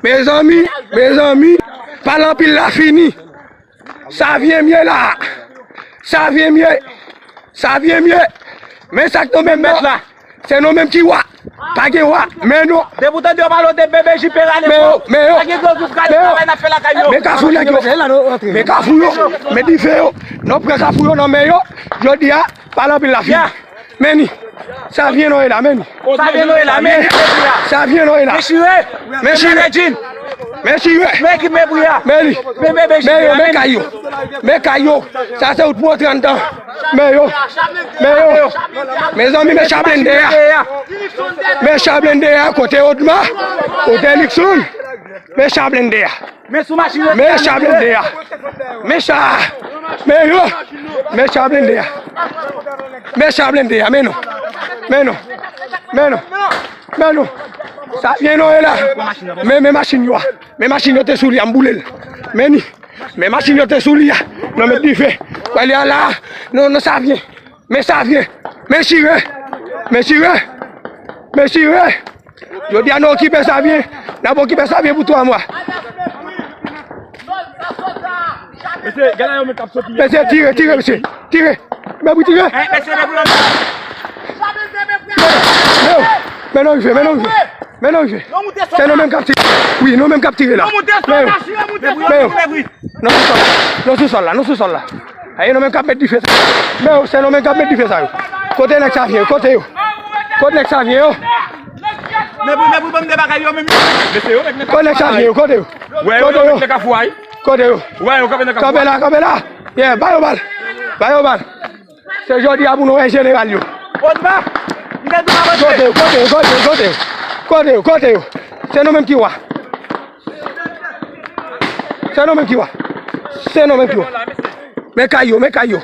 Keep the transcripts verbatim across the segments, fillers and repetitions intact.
Mezanmi, mezanmi, pale anpil la fini. Savyen m ye la. Savyen m ye. Savyen m ye. Men sa k tonbe m nan. Se nou menm ki wa. Pa gen wa. Men nou. Depi w tande yo pale w de B B J Perale. Men yo, men yo. Pa gen gwo gouv kale travay n ap fè lakay yo. Men kafou nèg yo. Men kafou yo. Men dife yo. Nou pran kafou yo nan men yo. Jodi a, pale anpil la fini. Men ni. Savyen nou ye la, men ni. Savyen nou ye la, men ni. Savyen nou ye la. Men chire. Men chire. Men chire. Men ki men bri a. Men li. Men bebe chire. Men yo, men kay yo. Men kay yo. Sa se wout pou antre anndan. Men yo. Men yo. Mezanmi, men cha blende a. Men cha blende a, kote Odma. Kote Nixon. Men cha blende a. Men sou machin yo. Men cha blende a. Men cha. Men yo. Men cha blende a. Men cha blende a. Men nou. Men nou. Men nou. Men nou. Savyen nou ye la. Men, men machin yo a. Men machin yo te sou li a, m boule l. Men ni. Men machin yo te sou li a. Nou met dife. Wè li a la. Nou, nou savyen. Men savyen. Men chire. Men chire. Men chire. Jodi a nou okipe savyen. N ap okipe savyen pou twa mwa. Mesye, gade la yo menm k ap soti. Mesye, tire, tire, mesye. Tire. Men pou tire. Men nou rive, men nou rive. Men nou rive. Se nou menm k ap tire. Wi, nou menm k ap tire la. Men yo. Men yo. Nou sou sòl la. Nou sou sòl la. Nou sou sòl la. Aye, nou menm k ap met dife sa. Men yo, se nou menm k ap met dife sa yo. Kote nèg savyen yo? Kote yo? Kote nèg savyen yo? Men pou, men pou banm de bagay yo menm. Mesye yo, met nèg kafou a. Kote nèg savyen yo? Kote yo? Wè yo, yo met nèg kafou a. Kote yo? Wè yo kanpe nan kafou a. Kanpe la, kanpe la. Yeah, ba yo bal. Ba yo bal. Se jodi a pou nou wè jeneral yo. Odma, m te di w avanse. Kote yo? Kote yo? Kote yo? Kote yo? Kote yo? Kote yo? Se nou menm ki wa. Se nou menm ki wa. Se nou menm ki wa. Men kay yo, men kay yo.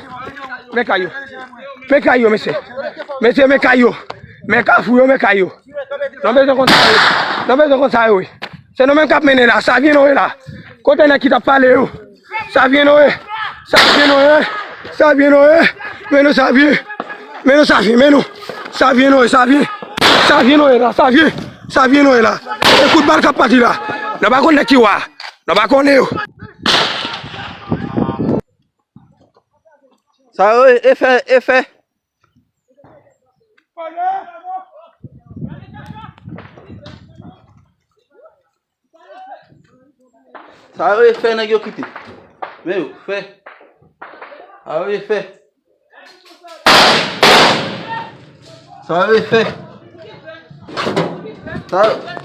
Men kay yo. Men kay yo, mesye. Mesye, men kay yo. Men kafou yo, men kay yo. Nou bezwen konn sa yo. Nou bezwen konn sa yo, wi. Se nou menm k ap mennen la. Savyen nou ye la. Kote nèg ki t ap pale yo? Savyen nou ye. Savyen nou ye. Savyen nou ye. Men nou savyen. Men nou savyen, men nou. Savyen nou ye, savyen. Savyen nou ye la, savyen. Savyen nou ye la. E kout bal k ap pati la. Nou pa konn nèg ki wa. Nou pa konnen yo. Sa yo e fè, e fè. Sa yo e fè nèg yo kite. Men yo fè. Sa yo e fè. Sa yo e fè. Sa yo.